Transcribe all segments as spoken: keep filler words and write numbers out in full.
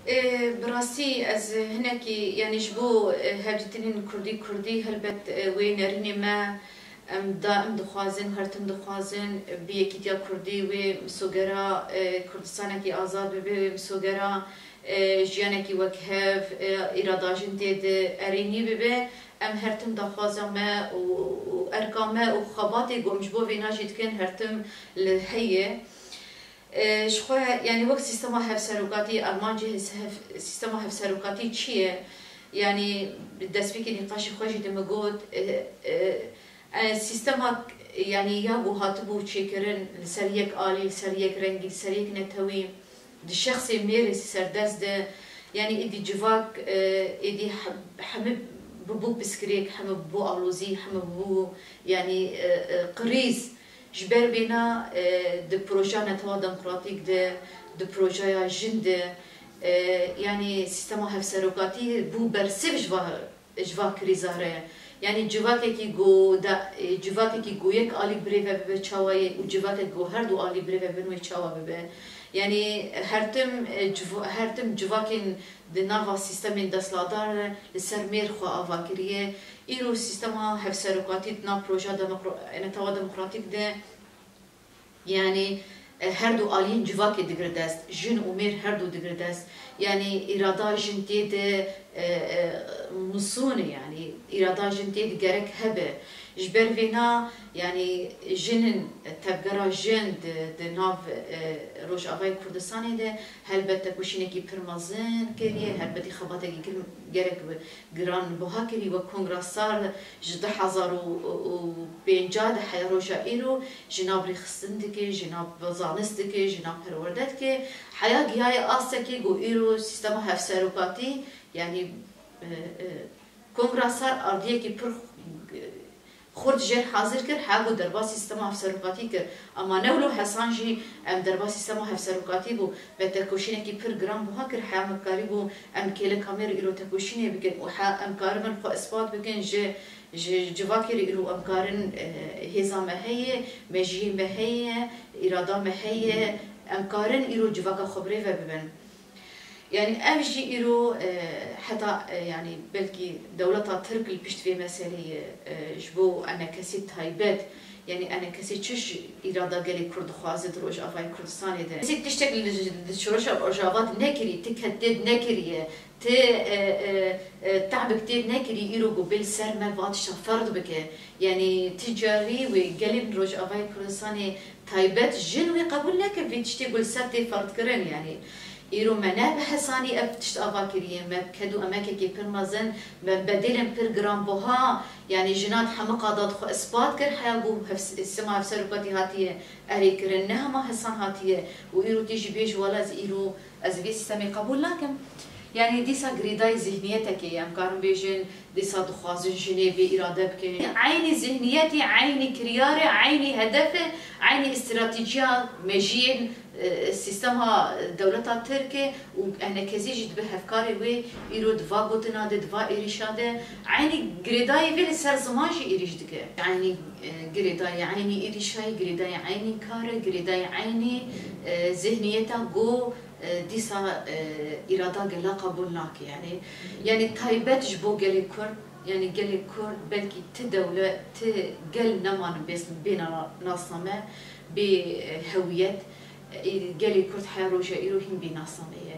Ê, bi rastî ez hinekî, yanî ji bo, e, hevdîtinên kurdî kurdî, helbet, e, wê nerînê me, em da, em dixwazin, her tim dixwazin, e, bi yekîtiya kurdî wê misogera, e, Kurdistanekî azad bibe, wê misogera, e, jiyanekî wekhev, e, îrada jin tê de erênî bibe. Em her tim daxwaza me û, û erka me û xebatê ku em ji bo vêna jî dikin her tim li heye. E, ji xwe, yanî wek sîstema hevserokatî, armancê hes-, hev-, sîstema hevserokatî çi ye? Yanî destpêkê nîqaşê xwe jî de min got, e, e, e, sîstema, yanî ya ku hatibû çêkirin li ser yek alî, li ser yek rengî, li ser yek netewî, di şexsê mêrê serdest de, yanî êdî civak, e, êdî he-, hemî bibû piskirêk, hemî bibû alozî, hemî bibû, yanî, e, e, qirîz. Ji ber vêna, e, di projeya Netewa Demokratîk de, di projeya jin de, e, yanî sîstema hevserokatî bû bersiv ji va, ji va krîza re. Yanî civakekî ku da, e, civakekî ku yek alî birêve bibe çawa ye û civakekî ku her du alî birêve bibin wê çawa bibe. Yanî her tim, e, civ-, her tim civakên di nava sîstemên desthilatdar de li ser mêr xwe ava kiriye. Îro sîstema hevserokatî di nav projeya demokra-, Netewa Demokratîk de, yanî, e, her du aliyên civakê digire dest, jin û mêr her du digire dest. Yanî îrada jin tê de, e, e, misûn e, yanî îrada jin tê de gerek hebe. Ji ber vêna, yanî jin in, tevgera jin di, di nav, e, Rojavayê Kurdistanê de helbet tekoşînekî pir mezin kiriye, helbetî xebatekî gir-, gerek bi giran biha kirî, wek Kongra Sar ji du hezar û pêncî de heya roja îro ji nav rêxistin dike, ji nav zanist dike, ji nav perwerde dike. Heya gihaye astekê ku îro sîstema hevserokatî, yanî, e, e, Kongra Sar ardiyekî pir xurt jêr hazir kir, heya ku derbas sîstema hevserokatî kir. Ama ne wilo hesan jî em derbas sîstema hevserokatî bû, me tekoşînekî pir giran buha kir, heya me karîbû em kêleka me re îro tekoşînê bikin û heya em karibin xwe ispat bikin ji, ji civakê re îro em karin, e, hêza me heye, mejiyê me heye, îrada me heye, em karin îro civaka xwe birêve bibin. Yanî ev jî îro, e, heta, e, yanî belkî dewleta Tirk li pişt vê meseleyê, e, ji bo enekesî taybet, yanî enekesî çi ji îrada gelê Kurd dixwaze di Rojavayê Kurdistanê de. Kesî tiştek li, li şoreşa Rojava de nekirî, ti ked tê de nekiriye, ti, e, e, e, te'bik tê de nekirî, îro ku bê li ser me va tişta ferd bike. Yanî ti carî wê gelên Rojavayê Kurdistanê taybet jin wê qebûl neke vê tiştê ku li ser tê ferdkirin, yanî îro me ne bi hesanî ev tişt ava kiriye, me bi ked û emekekê pir mezin, me bi bedêlên pir giranbuha, yanî jina di hemû qada de xwe ispat kir, heya ku hev-, sîstema hevserokatî hatiye erêkirin, ne hema hesan hatiye û îro tê jî bêjî wela ez îro ez vê sîstemê qebûl nakim. Yanî dîsa girêdayî zihniyetekê ye, em karin bêjin, dîsa dixwazin jinê vê îrade bikin. Eynî zihniyetê, eynî kiryarê, eynî hedefe, eynî stratejiya mejiyên, e, sîstema dewleta Tirk e û enekesî jî dibe hevkarê wê îro di va gotina de, di va êrîşa de. Eynî girêdayî vê li ser ziman jî êrîş dike. Eynî, e, girêdayî eynî êrîşa ye, girêdayî eynî kar e, girêdayî eynî, e, zihniyeta ku e, dîsa, e, îrada gela qebûl nake. Yanî, yanî taybet ji bo gelê Kurd, yanî gelê Kurd belkî ti dewlet, ti gel nemanin bê, bê na-, nasname, bê, e, hewiyet, e, gelê Kurd her roja îro hîn bê nasname ye.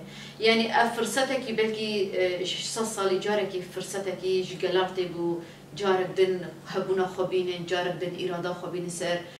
Yanî ev firsetekî belkî, e, ji sed salî carekî firsetekî ji gelan tê ku carek din hebûna xwe bînin, carek din îrada xwe bînin ser